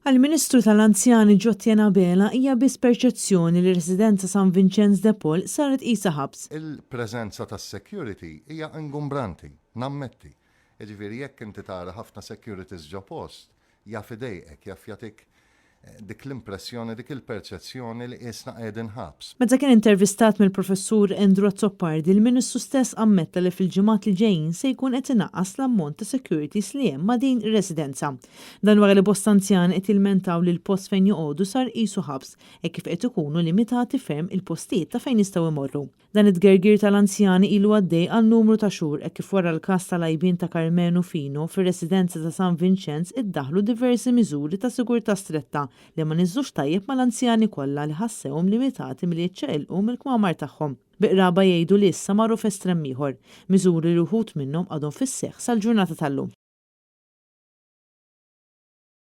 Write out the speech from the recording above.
Għall-Ministru tal-Anzjani Jo Etienne Abela hija biss perċezzjoni li residenza San Vincenz de Paul saret qisha ħabs. Il-preżenza tas-security hija ingumbranti, nammetti. Jiġifieri jekk inti tara ħafna securities ġo post, jaf idejqek, jaf jagħtik dik l-impressjoni, dik il-perċezzjoni li qisna qegħdin ħabs. Meta kien intervistat mill-Professur Andrew Azzopardi, il-Ministru stess ammetta li fil-ġimgħat li ġejjin se jkun qed inaqqas l-ammont ta' securities li hemm ma' din ir-residenza. Dan wara li bosta anzjani qed jilmentaw li l-post fejn joqogħdu sar qisu ħabs hekk kif qed ikunu limitati ferm il-postijiet ta' fejn jistgħu jmorru. Dan it-tgergir tal-anzjani ilu għaddej għal numru ta' xhur hekk kif wara l-każ tal-għajbien ta' Karmenu Fino fir-residenza ta' San Vinċenz iddaħħlu diversi miżuri ta' sigurtà stretta li ma niżlux tajjeb mal-anzjani kollha li ħassewhom limitati milli jiċċaqilqu mill-kmamar tagħhom. Bi qraba jgħidu li issa marru f'estrem ieħor, miżuri li wħud minnhom għadhom fis-seħħ sal-ġurnata tal-lum.